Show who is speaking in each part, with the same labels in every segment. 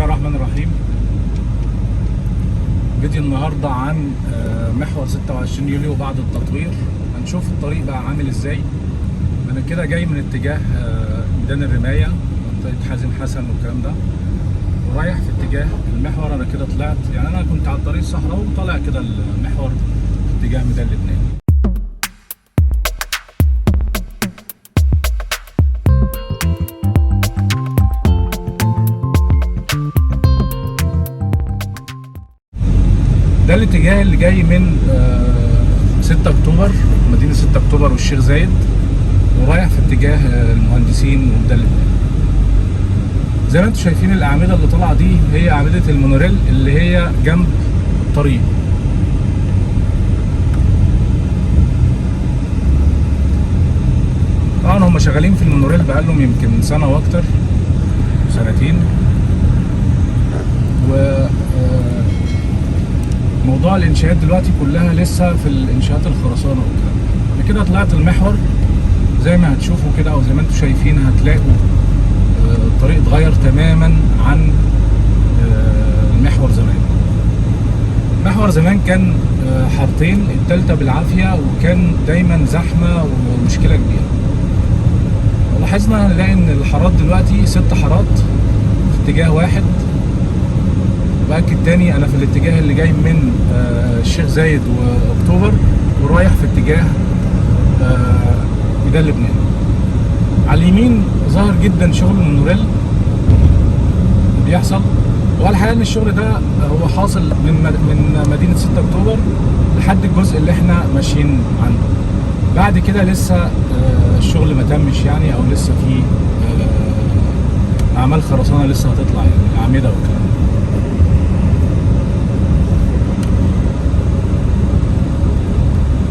Speaker 1: الله الرحمن الرحيم. فيديو النهارده عن محور 26 يوليو بعد التطوير. هنشوف الطريق بقى عامل ازاي. انا كده جاي من اتجاه ميدان الرماية، منطقة حازم حسن والكلام ده، ورايح في اتجاه المحور. انا كده طلعت، يعني انا كنت على الطريق الصحراوي وطالع كده المحور في اتجاه ميدان لبنان. ده الاتجاه اللي جاي من 6 اكتوبر، مدينة 6 اكتوبر والشيخ زايد، ورايح في اتجاه المهندسين وميدان لبنان. زي ما انتم شايفين الاعمدة اللي طالعة دي هي اعمدة المونوريل اللي هي جنب الطريق. طبعا هم شغالين في المونوريل بقالهم يمكن سنة واكتر، سنتين. و موضوع الانشاءات دلوقتي كلها لسه في الانشاءات الخرسانه والكلام ده. انا كده طلعت المحور زي ما هتشوفوا كده، او زي ما انتم شايفين هتلاقوا الطريق اتغير تماما عن المحور زمان. محور زمان كان حارتين، التالتة بالعافية، وكان دايما زحمة ومشكلة كبيرة. لاحظنا هنلاقي ان الحارات دلوقتي 6 حارات في اتجاه واحد. بأكد تاني، انا في الاتجاه اللي جاي من الشيخ زايد واكتوبر ورايح في اتجاه ميدان لبنان. على اليمين ظاهر جدا شغل المونوريل بيحصل، والحقيقة ان الشغل ده هو حاصل من مدينة 6 اكتوبر لحد الجزء اللي احنا ماشيين عنده. بعد كده لسه الشغل ما تمش يعني، او لسه في اعمال خرسانه لسه هتطلع، يعني اعمدة والكلام ده.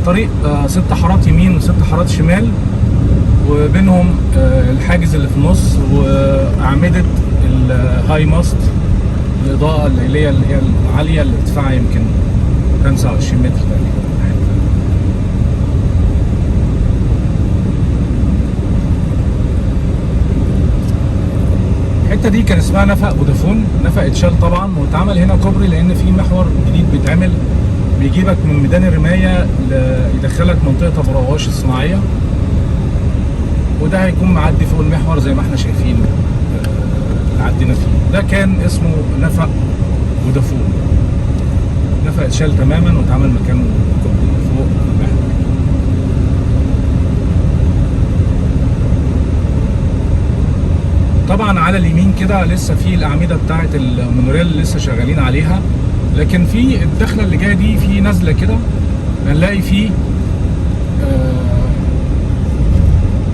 Speaker 1: طريق 6 حارات يمين و6 حارات شمال، وبينهم الحاجز اللي في النص واعمده ال high mast، الاضاءة الليلية اللي هي العالية اللي ارتفاعها يمكن 25 متر تقريبا. الحتة دي كان اسمها نفق فودافون، نفق اتشال طبعا واتعمل هنا كوبري، لان في محور جديد بيتعمل بيجيبك من ميدان الرماية يدخلك منطقة ابو رواش الصناعية، وده هيكون معدي فوق المحور زي ما احنا شايفين اللي عدينا فيه. ده كان اسمه نفق فودافون، نفق اتشال تماما واتعمل مكانه كوبري فوق المحور. طبعا على اليمين كده لسه في الاعمدة بتاعه المونوريل لسه شغالين عليها، لكن في الدخلة اللي جاية دي في نزله كده هنلاقي فيه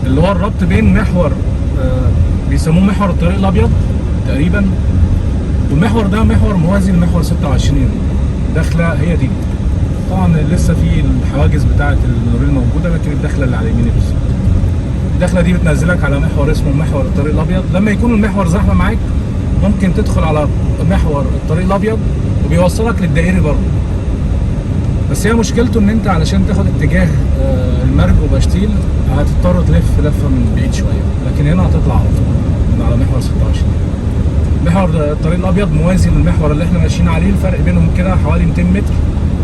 Speaker 1: اللي هو الربط بين محور بيسموه محور الطريق الابيض تقريبا، والمحور ده محور موازي لمحور 26 يوليو. الدخلة هي دي، طبعا لسه في الحواجز بتاعه المونوريل موجودة، لكن الدخلة اللي على اليمين بالظبط. الدخلة دي بتنزلك على محور اسمه محور الطريق الابيض. لما يكون المحور زحمة معاك ممكن تدخل على محور الطريق الابيض وبيوصلك للدائري برضه، بس هي مشكلته ان انت علشان تاخد اتجاه المرج وبشتيل هتضطر تلف لفه من بعيد شوية، لكن هنا هتطلع على طول من على محور 26. محور الطريق الابيض موازي للمحور اللي احنا ماشيين عليه، الفرق بينهم كده حوالي 200 متر.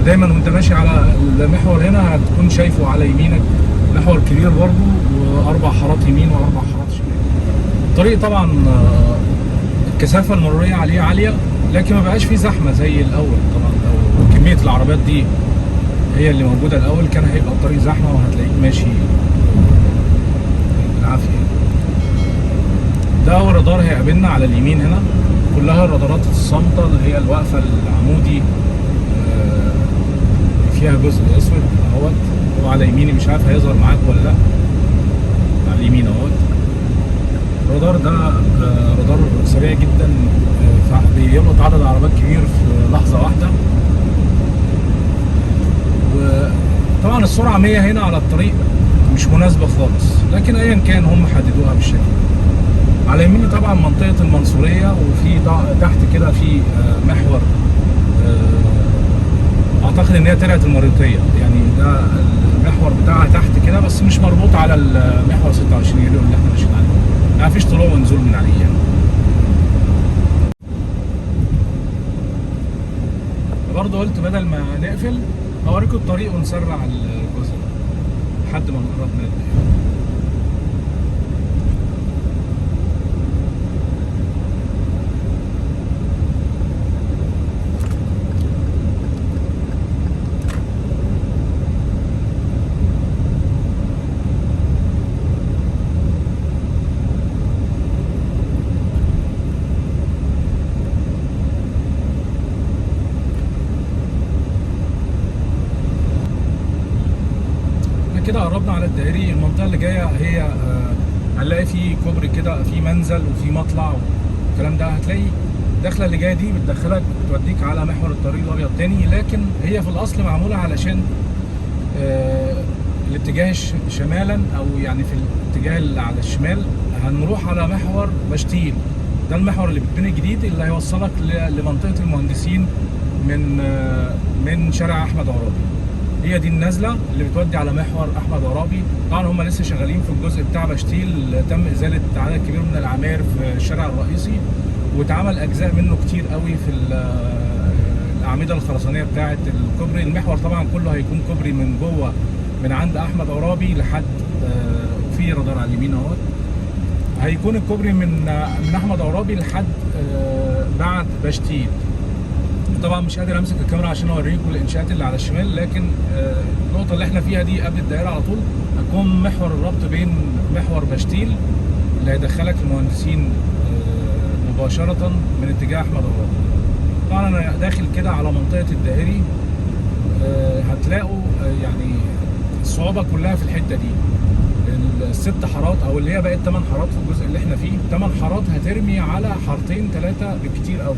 Speaker 1: ودايما وانت ماشي على المحور هنا هتكون شايفه على يمينك محور كبير برضه، واربع حارات يمين واربع حارات شمال. الطريق طبعا الكثافة المرورية عليه عالية، لكن ما بقاش فيه زحمة زي الاول. طبعا لو كمية العربيات دي هي اللي موجودة الاول كان هيبقى الطريق زحمة وهتلاقيك ماشي بالعافية. ده اول رادار هيقابلنا على اليمين هنا، كلها الرادارات الصامته اللي هي الواقفه العمودي فيها جزء اسود اهوت، هو على يميني مش عارف هيظهر معاك ولا لا، على اليمين اهوت. الرادار ده رادار سريع جدا، بيلقط عدد عربيات كبير في لحظة واحدة. وطبعا السرعة 100 هنا على الطريق مش مناسبة خالص، لكن ايا كان هم حددوها بالشكل. على يميني طبعا منطقة المنصوريه، وفي تحت كده في محور اعتقد ان هي ترعه المريوطيه، يعني ده المحور بتاعها تحت كده، بس مش مربوط على المحور 26 يوليو اللي احنا ماشيين عليه، ما فيش طلوع ونزول من عليه يعني. برضه قلت بدل ما نقفل اوريكم الطريق ونسرع الجزء ده لحد ما نقرب من الدائري. كده قربنا على الدائري. المنطقة اللي جاية هي هنلاقي في كوبري كده، في منزل وفي مطلع والكلام ده. هتلاقي الدخلة اللي جاية دي بتدخلك بتوديك على محور الطريق الابيض تاني، لكن هي في الاصل معمولة علشان الاتجاه شمالا، او يعني في الاتجاه اللي على الشمال هنروح على محور بشتيل. ده المحور اللي بيتبني الجديد اللي هيوصلك لمنطقه المهندسين من شارع احمد عرابي. هي دي النزله اللي بتودي على محور احمد عرابي. طبعا هم لسه شغالين في الجزء بتاع بشتيل، تم ازالة عدد كبير من العماير في الشارع الرئيسي، واتعمل اجزاء منه كتير قوي في الاعمدة الخرسانيه بتاعه الكوبري. المحور طبعا كله هيكون كوبري من جوه من عند احمد عرابي لحد في رادار على اليمين اهوت. هيكون الكوبري من احمد عرابي لحد بعد بشتيل. طبعا مش قادر امسك الكاميرا عشان اوريكم الانشاءات اللي على الشمال، لكن النقطة اللي احنا فيها دي قبل الدائرة على طول هتكون محور الربط بين محور بشتيل اللي هيدخلك المهندسين مباشرة من اتجاه احمد عرابي. طبعا انا داخل كده على منطقة الدائري، هتلاقوا يعني الصعوبة كلها في الحتة دي. الست حارات او اللي هي بقت 8 حارات في الجزء اللي احنا فيه، 8 حارات هترمي على حارتين 3 بالكتير قوي.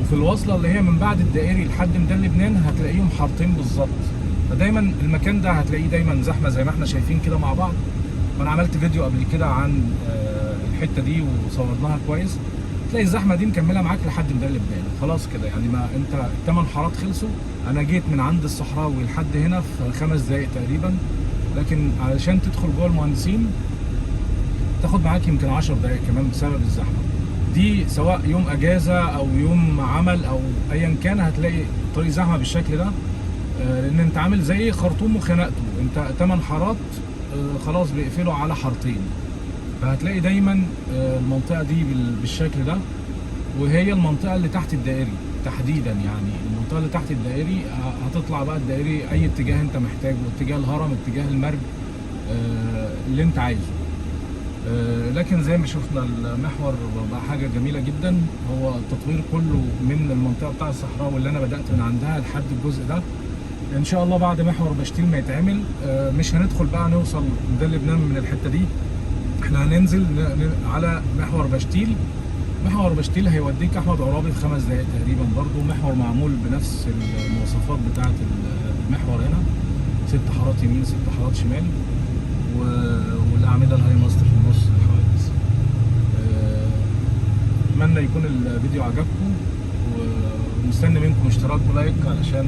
Speaker 1: وفي الوصلة اللي هي من بعد الدائري لحد ميدان لبنان هتلاقيهم حارتين بالظبط. فدايما المكان ده هتلاقيه دايما زحمة زي ما احنا شايفين كده مع بعض. وانا عملت فيديو قبل كده عن الحتة دي وصورناها كويس. تلاقي الزحمة دي مكملة معاك لحد ميدان لبنان خلاص كده، يعني ما انت ال8 حارات خلصوا. انا جيت من عند الصحراوي لحد هنا في 5 دقايق تقريبا، لكن علشان تدخل جوه المهندسين تاخد معاك يمكن 10 دقايق كمان بسبب الزحمة دي، سواء يوم اجازه او يوم عمل او ايا كان هتلاقي الطريق زحمة بالشكل ده، لان انت عامل زي خرطوم وخناقته، انت 8 حارات خلاص بيقفلوا على حارتين، فهتلاقي دايما المنطقة دي بالشكل ده. وهي المنطقة اللي تحت الدائري تحديدا، يعني المنطقة اللي تحت الدائري هتطلع بقى الدائري اي اتجاه انت محتاجه، اتجاه الهرم، اتجاه المرج، اللي انت عايزه. لكن زي ما شفنا المحور بقى حاجة جميلة جدا. هو التطوير كله من المنطقة بتاع الصحراء واللي انا بدات من عندها لحد الجزء ده. ان شاء الله بعد محور بشتيل ما يتعمل مش هندخل بقى نوصل ميدان لبنان من الحتة دي، احنا هننزل على محور بشتيل. محور بشتيل هيوديك احمد عرابي في 5 دقائق تقريبا، برضو محور معمول بنفس المواصفات بتاعه المحور هنا، 6 حارات يمين 6 حارات شمال، والاعمده ال high mast في النص الحواجز. اتمنى يكون الفيديو عجبكم، ومستني منكم اشتراك و like علشان